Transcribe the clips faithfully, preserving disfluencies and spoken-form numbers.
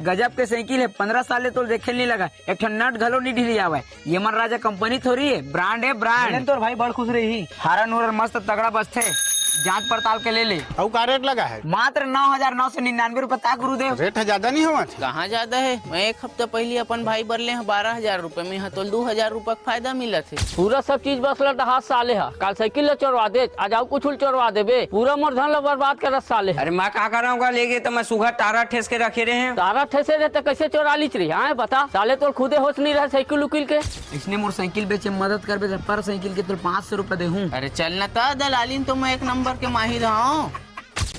गजब के साइकिल हे, पंद्रह साल ले तोल देखे नहीं लगा, एक ठन नट घलो नहीं ढीली आवय। ये मन राजा कंपनी थोड़ी हे, ब्रांड हे, ब्रांड। लेकिन तोर भाई बड़ खुश रही। हारन उरन मस्त तगड़ा बजथे, जांच पड़ताल के ले ले। अउ का रेट लगा हे? मात्र नौ हजार नौ सौ निन्यानवे रुपए ता गुरुदेव। रेट ह ज्यादा नहीं होवत? कहाँ ज्यादा हे? मैं एक हफ्ता पहले अपन भाई बर ले हंव बारह हजार रुपए, में ह तोल दू हजार रुपए के फायदा मिलत हे। पूरा सब चीज बस ल डहात साले ह। काल साइकिल ल चोरवा देत, आज अउ कुछ ल चोरवा देबे। पूरा मोर धन ल बर्बाद करत साले ह। अरे मैं का करंव गा, लेगे त मैं सुघर टारा ठेस के रखे रहे हंव। टारा ठेसे रहे त कैसे चोरा लीच रही? आए बता, साले तोर खुदे होश नहीं रहे साइकिल उकिल के। इसने मोर साइकिल बेचे म मदद करबे त पर साइकिल के तोल पाँच सौ रुपए देहूं। अरे चल न त, दलाली म तो मैं एक नंबर के माहिर हंव।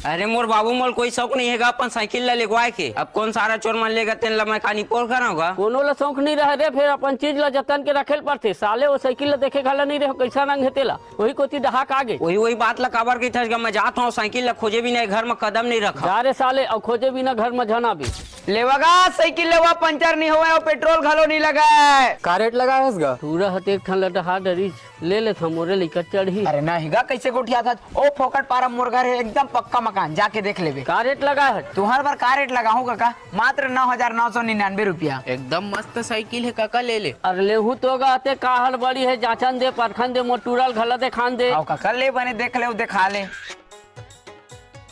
अरे मोर बाबू, मोल कोई शौक नहीं हे गा अपन साइकिल ला लेगवाए के। अब कौन सारा चोर मन लेगा, तेन ला मैं का निपोर कराऊंगा? कोनो ला शौक नहीं रहे रे, फिर अपन चीज ला जतन के रखे ल पड़थे। साले वो साइकिल ला देखे घला नहीं रहे, कैसा रंग हे तेला, वही कोती डहाक आगे। वही, वही बात ला काबर कहिथस गा, मैं जात हंव, साइकिल ला खोजे बिना घर में कदम नहीं रखा। जा रे साले, अउ खोजे बिना घर में झन आबे। लेवा गा साइकिल लेवा, पंचर नहीं होवे अउ पेट्रोल घलो नहीं लगे। का रेट लगाए हस गा? टूरा ह त एक ठन ला डहा डरिस। ले लेथंव, मोरे लइका चढ़ही। अरे नहीं गा, कैसे गोठियाथस? ओ फोकट पारा मोर घर हे, एकदम पक्का मकान, जाके देख लेबे। का रेट लगा हे? तुहर बर का रेट लगाहूं कका? मात्र नौ हजार नौ सौ निन्यानवे रुपया। एकदम मस्त साइकिल हे कका, ले ले। अरे लेहूं तो गा, ते का हड़बड़ी हे, जांचन दे, परखन दे, मोर टूरा ल घला देखान दे। अउ कका ले बने देख ले, देखा ले।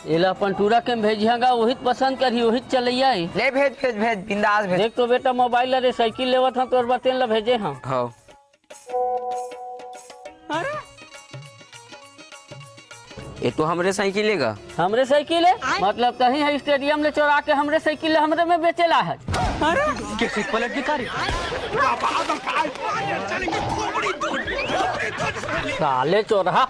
एला अपन टूरा के म भेजिहां गा, वही त पसंद करही, वही त चलैया हे। ले भेज, भेज, भेज, बिंदास भेज। देख तो बेटा, मोबाइल ला रे, साइकिल लेवत हंव तोर बर, तेन ला भेजे हंव। हाँ। ये तो हमरे साइकिल हे गा। हमरे साइकिल हे? मतलब तहीं ह स्टेडियम ले चोरा के हमरे साइकिल ले हमरे में बेचे ला हे। अरे, कैसे पलट दिखा रही? साले चोरहा।